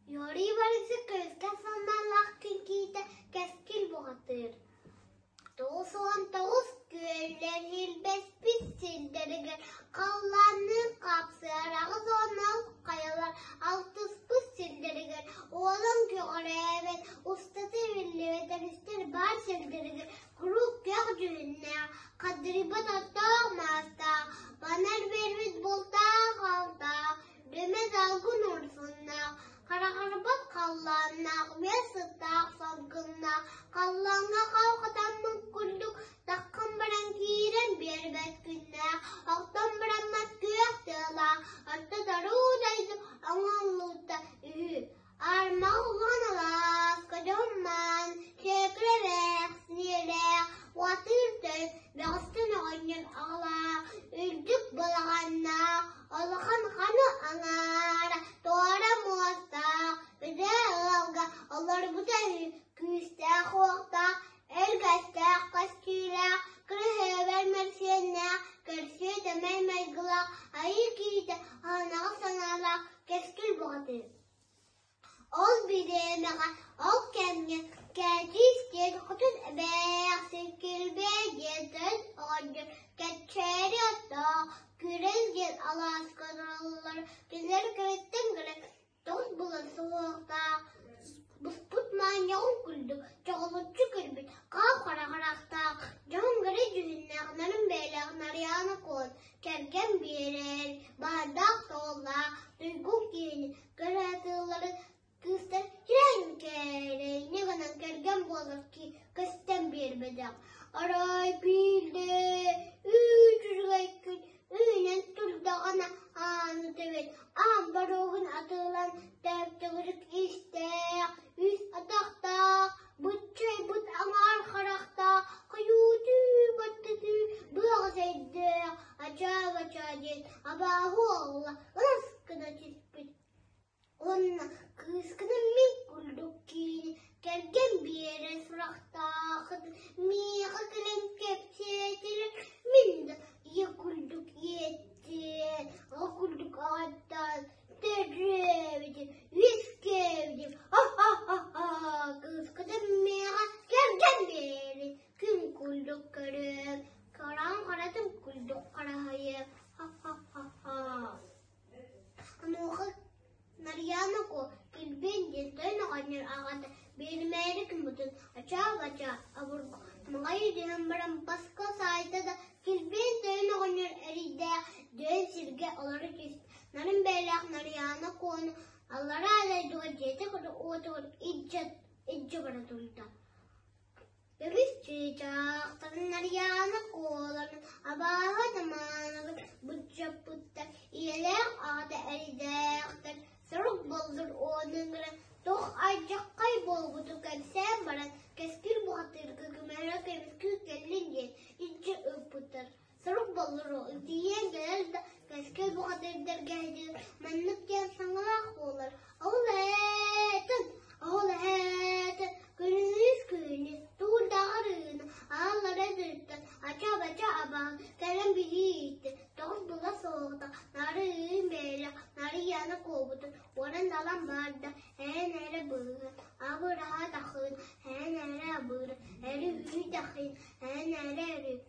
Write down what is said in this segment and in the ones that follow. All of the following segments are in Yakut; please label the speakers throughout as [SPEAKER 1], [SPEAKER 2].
[SPEAKER 1] Юрий Борисов көмүскэл санаалаах киитэ кэскил бухатыыр. 99 күөллэр килбэспит сирдэригэр халлаанныын хапсыар 80 хайалар алтыспыт сирдэригэр уолан көҕүрээбэт, устата биллибэт өрүстэр баар сирдэригэр куруук күөх дьүһүннээх, хадырыйбат оттоох маастаах, банар биэрбит бултаах-алтаах, Дэмэ салгын урсуннаах, хараҕырбат халлааннаах, үөс сыттаах салгыннаах, халлааҥҥа хал хатаммыт курдук таххан баран киирэн биэрбэт күннээх, охтон бараммат күөх тыалаах, орто торуу дойду оҥоһуллубута үһү. Аармаҕа улахан алааска дьоһун-маан, чөөкүлэбээх, сиэлээх, уотуур төл, бөҕөстөн оҕонньор аҕалаах, үрдүк балаҕаннаах, улахан ханы аҥаара, туора муостаах, үтүө ыалга олорбута үһү, күүстээх-уохтаах, өргөстөөх көстүүлээх, кырыһыабай мөрсүөннээх, көрсүө тэмэй майгылаах, айыы киһитэ аһыныгас санаалаах кэскил бухатыыр. Ол бириэмэҕэ, ол кэмҥэ Кээтиис диэн хотун эбээхсин Килбэй диэн төрүт оҕонньор Кэччээри оттоох Күрэл диэн алааска олороллор. Кинилэр кэлиттэн көрөн тоҕус булан суһуохтаах, буспут моонньоҕун курдук чоҕулуччу көрбүт хап-хара харахтаах, дьоһун гэрэ дьүһүннээх нарын бэйэлээх Нарыйаана Куон кэргэн биэрэр, баардаах суоллаах, туйгун киһини Кыратыылары кыыстар кирэҥ-кэрэйни гынан кэргэн буолар көстөн биэрбэтэх. Арай биирдэ үүт-үчүгэй күн үүнэн турдаҕына ааны тэбэн аан боруогун атыылаан төгүрүк истээх, үс атахтаах, быччайбыт аҥаар харахтаах, хойуутуу-баттатыы быаҕа сэйдээх, ачаа-бачаа диэн абааһы уола ылас гына түспүт. Уонна кыыскынан мин курдук киһини кэргэн биэрэр сурахтааххын миэхэ кэлэн кэпсээтилэр, мин да ийэ курдук ийэттэн, аҕа курдук аҕаттан төрөөбүтүм, үөскээбитим, ха-ха-ха-ха, кыыскытын миэхэ кэргэн биэрин, күн курдук көрүөм, хараҕым харатын курдук хараһайыам, ха-ха-ха-ха. Онуоха Нарыйаана Куо Килбиэн диэн тойон оҕонньор аҕата биэримээри гыммытын ачаа-бачаа обургу маҕай түһэн баран баска саайда да Килбиэн тойон оҕонньор эрэйдээх дьүөн сиргэ олоро түстэ. Нарын бэйэлээх Нарыйаана Куону аллараа дойдуга дьиэтэ уотугар илдьэ илдьэ бара турда. Үгүс чыычаахтарын Нарыйаана Куоларын абааһы тамааныгар быччаппыттар, ийэлээх аҕата эрийдээхтэр, сорук боллур уонугара туох алдьархай буолбутун кэпсээн баран, кэскил бухатыырга көмөлөһө көмүскүү кэллин диэн илдьэ ыыппыттар. Сорук боллур тиийэн кэлэр да, кэскил бухатыырдарга маннык диэн саҥалаах буолар: «Ол ээтин, ол эһээтин, күнүс күнүс туурдаҕарыына ааллара дырыттан ача-бача абаҕа кэлэн билииттэ, тоҕус була суоҕута, нарыын бэйэлээх Нарыйаана куобутун уоран далан барда, эн эрэ быыһын, абыраһа тахын, эн эрэ абыра, эрүү тахын, эн эрэ эрүү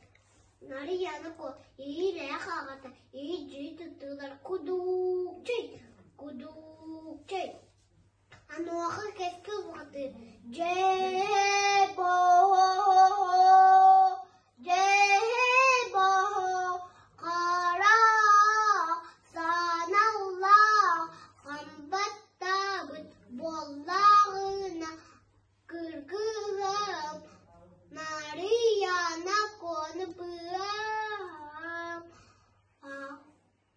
[SPEAKER 1] Нарыйаана Куо иилээх аҕата иһирдьи туттулар кудуукчай, кудуукчай Онуоха кэскил бухатыыр дьээ-боо, дьээ-боо, хара саналлаах хамбаттаабыт буоллаҕына Кыргыһым Нарыйаана Куону быам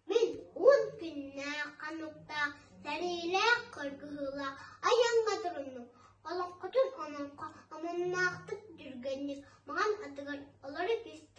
[SPEAKER 1] Мин уон күннээх хонуктаах сэриилээх кыргыһыылаах айаҥҥа туруннум. Олоҥхотун олоҥхо омуннаахтык түргэнник маҥан атыгар олоро түстэ.